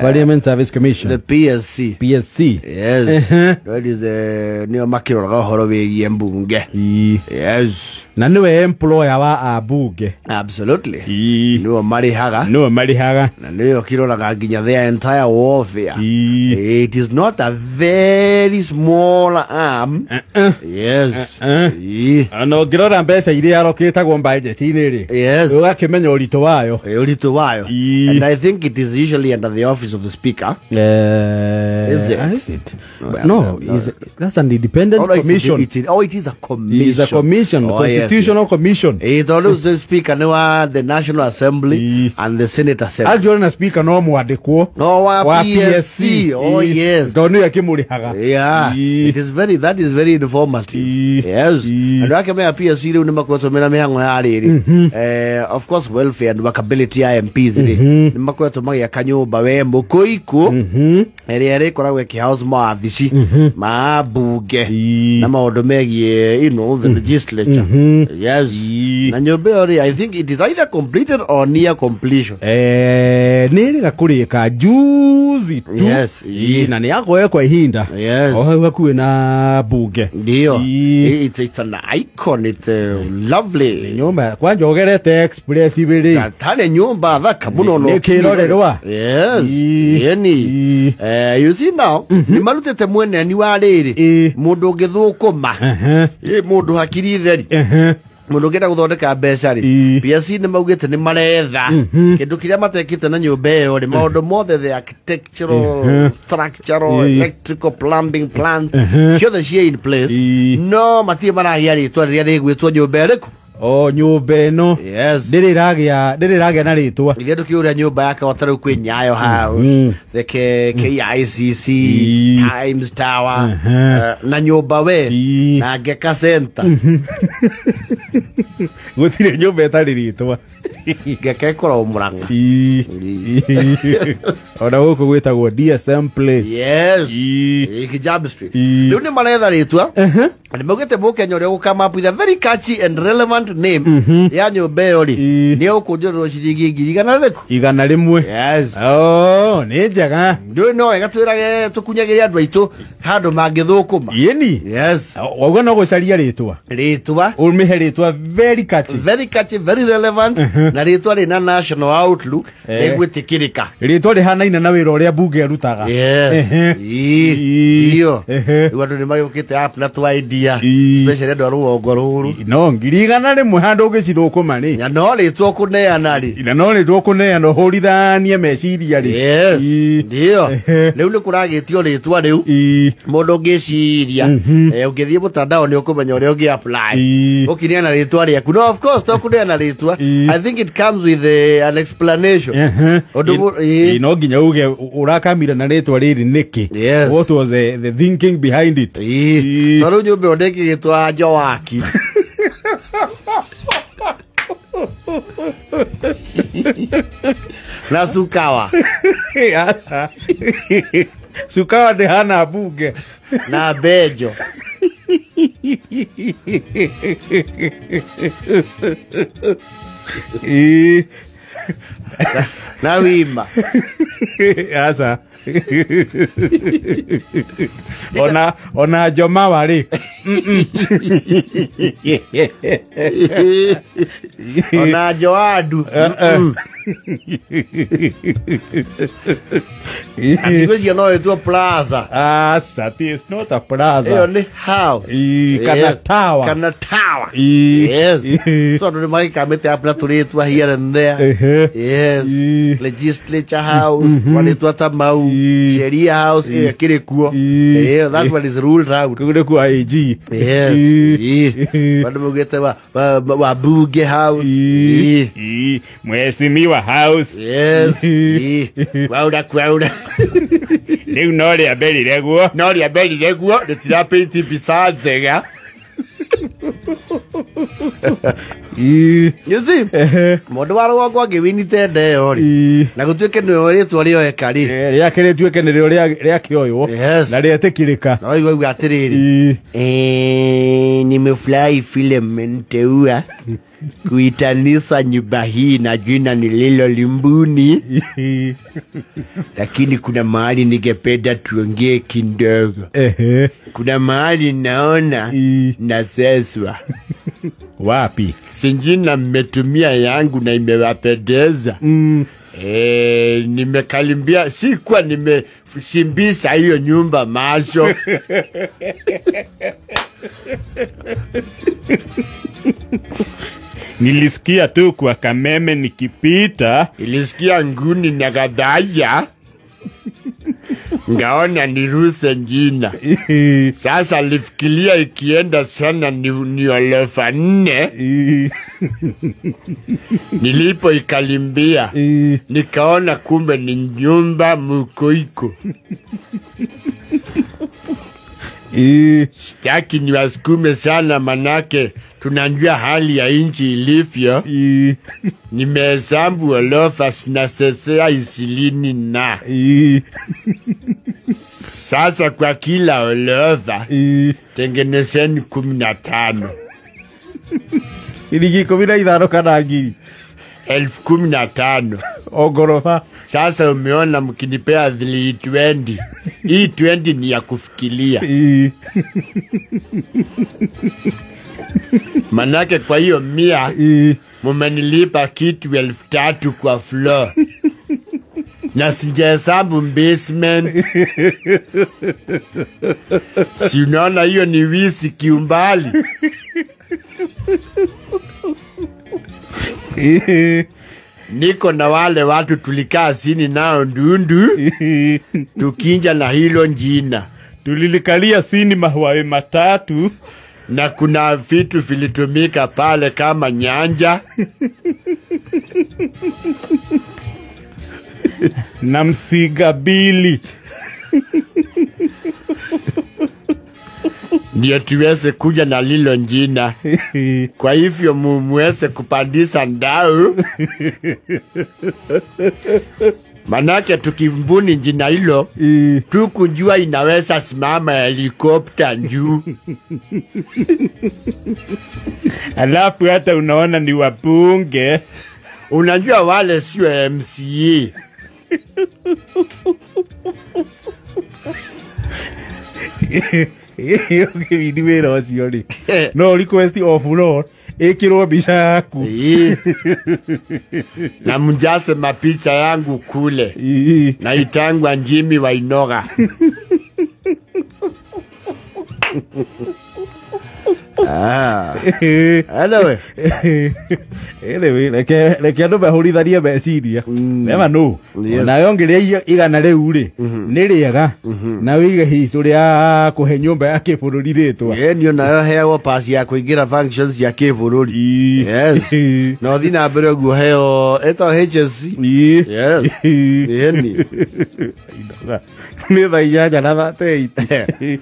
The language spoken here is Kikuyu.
Parliament Service Commission. The PSC. PSC. Yes. That is the nĩo makĩroraga ũhoro wĩgiĩ mbunge. Yes. Na nĩwe employer wa ambunge. Absolutely. Nĩo marĩhaga. Nĩo marĩhaga. Na nĩo kĩroraga nginya their entire warfare. It is not a very small arm. Yes. Na ũngĩrora mbeca iria arokĩtagwo budget-inĩ rĩ. Yes. Ũgakĩmenya ũritũ wayo. Ũritũ wayo. And I think it is usually under the office of the speaker. Is it? Is it? No, is that's an independent commission. It is a commission. It is a commission, constitutional commission. It always the speaker no the National Assembly and the Senate Assembly. Actually na speaker no mwandĩkwo. No wa PSC. Oh yes. Tondũ nĩwe akĩmũrĩhaga. Yeah. It is very, that is very informative. Yes. Andũ ake mea PSC rĩu nĩmakoretwo mena mĩhang'o ya rĩrĩ. Of course welfare and workability ya MPs rĩ. Nĩmakoretwo magĩaka nyũmba we mũkũikũ ĩrĩa ĩrĩkoragwo ĩkĩhouse mawabici ma mbunge na maũndũ megiĩ you know the legislature. Yes. Na nyũmba ĩyo rĩ, I think it is either completed or near completion. Nĩ ĩrĩga kũrĩka juzi tu. Yes. Na nĩ yakoe kwa ihinda. Yes. O hau hakuhĩ na mbunge. Ndio. It's an icon. It's a lovely nyũmba. Kwanja ũgerete express ibĩrĩ. Tane nyũmba thaka mũno no. Nĩ kĩrorerwa. Yes. Yeni. You see now, nĩ marutĩte mweneni wa rĩrĩ mũndũ ũngĩthũkũma mũndũ hakiri theri mũndũ ũngĩenda gũthondeka mbeca rĩ, PSC nĩ maugĩte nĩ maretha kĩndũ kĩrĩa matekĩte na nyũmba ĩyo rĩ, maũndũ mothe the architectural, structural, electrical, plumbing plans ciothe ciĩ in place, no matirĩ maragĩa rĩtwa rĩrĩa rĩgwĩtwo nyũmba ĩrĩkũ. O nyũmba ĩno. Yes. Ndĩrĩ ĩragĩa na rĩtwa. Ithuĩ tũkĩũria nyũmba yakwa ta rĩu kwĩ Nyayo House, the KICC, Times Tower, na nyũmba we na Ngeka Center. Gũtirĩ nyũmba ĩtarĩ rĩtwa. Ngeka ĩkoragwo Murang'a. Ona gũkũ gwĩtagwo DSM Place. Yes. Kijabe Street. Rĩu nĩ maretha rĩtwa. Nĩ maugĩte mũkenya ũrĩa ũgũkama up with a very catchy and relevant name ya nyũmba ĩyo rĩ, nĩ ũkũnjũrĩrwo ciringi 100,000. 100. Yes. Oh, nĩ njega. Ndũĩ no wega twĩrage tũkunyagĩre andũ aitũ handũ mangĩthũkũma. Yeni. Yes. Wauga no gũcaria rĩtwa. Rĩtwa. Ũmĩhe rĩtwa very catchy. Very catchy, very relevant. Na rĩtwa rĩna national outlook rĩgwĩtĩkĩrĩka. Rĩtwa rĩhanaine na wĩra ũrĩa mbunge ĩrutaga. Yes. Iyo. Rĩu andũ nĩ magĩũkĩte up na twa idea, especially andũ a rũgongo rũrũ. No 100,000 handũ ũngĩcithũkũma rĩ. Na no rĩtwa ũkũneana rĩ. Na no rĩtwa ũkũneana ũhũrithanie meciria rĩ. Yes. Ndio. Rĩu nĩ kũragĩtio rĩtwa rĩu. Mũndũ ũngĩciria ũngĩthiĩ mũtandao nĩ ũkũmenya ũrĩa ũngĩ apply. Ũkĩneana rĩtwa rĩaku. No of course to kũneana rĩtwa. I think it comes with an explanation. No nginya uge ũrakamira na rĩtwa rĩrĩ nĩkĩ. Yes. What was the thinking behind it? Tondũ nyũmba ĩyo ndĩngĩgĩtwa Njowaki. Na Sukawa. Asa. Sukawa ndĩhana mbunge. Na Benjo. Na Wima. Asa. Ona Jomawa rĩ. Ona Joadu. Atigũcio no ĩtwo plaza. Asa, it's not a plaza. Ĩyo nĩ house. Kana tower. Kana tower. Yes. So andũ nĩ magĩkamĩte up na tũrĩtwa here and there. Yes. Legislature house, marĩtwa ta mau, Sheria House, ĩyo ĩkĩrĩ kuo. That one is ruled out. Kũrĩ kuo AG. Yes. Andũ maugĩte wa Bunge House. Mheshimiwa House. Yes. Kwaura kwaura. Rĩu no rĩambĩrire guo. No rĩambĩrire guo, rĩtirapaint mbica njega. You see, mũndũ wa rũgongo angĩwinite ndeo rĩ, na gũtuĩke nĩwe rĩtwa rĩoeka rĩ, rĩake rĩtuĩke nĩrĩo rĩakĩoywo na rĩetĩkĩrĩka. No igua atĩrĩrĩ, nimefurahi vile mmeniteua. Kuitanisa nyumba hii na jina nililo limbuni, lakini kuna mahali ningependa tuongee kidogo. Kuna mahali naona naseswa. Wapi? Sinjina mmetumia yangu na imewapendeza. Nimekalimbia, sikuwa nimesimbisa hiyo nyumba macho. Nilisikia tu kwa Kameme nikipita. Nilisikia nguni na kadhaya. Ngaona niruse njina. Sasa lifikiria ikienda sana ni orofa 4. Nilipo ikalimbia nikaona kumbe ni nyumba mukoiko. Sitaki niwasukume sana manake tunajua hali ya nchi ilivyo. Nimehesabu orofa zinasesea 20 na. Sasa kwa kila orofa tengenezeni 15. Shilingi 15 kana ngiri? 15,000. O ghorofa. Sasa umeona mkinipea 320. Hii 20 ni ya kufikiria. Manake kwa hiyo 100 mumenilipa kitu 3,000 kwa floor. Na sijahesabu basement. Si unaona hiyo ni wizi kiumbali. Niko na wale watu tulikaa sini nao ndundu tukinja na hilo njina. Tulilikalia sini mahwae matatu. Na kuna vitu vilitumika pale kama nyanja na msigabili. Ndio tuweze kuja na lilo njina. Kwa hivyo muweze kupandisha ndau. Manake tukimbuni njina hilo, tukujua inaweza simama helikopta juu. Alafu hata unaona ni wabunge. Unajua wale sio MCA. Ni wĩra ũcio rĩ, no request of floor ĩkĩrwo mbica yaku. Na mjase mapicha yangu kule. Na itangwa Jimmy Wainoga. Anyway. Anyway, reke andũ mahũrithanie meciria. Nema no. Nawe ongeria igana rĩu rĩ, nĩ rĩega. Na wĩige history ya kũhe nyũmba ya kĩbũrũri rĩtwa. Ĩĩ, nayo heagwo pass ya kũingĩra functions ya kĩbũrũri. Yes. Na ũthiĩ na mbere ũguo heo ĩtagwo HSC. Yes. Ĩni. Nĩ thaa 8:38.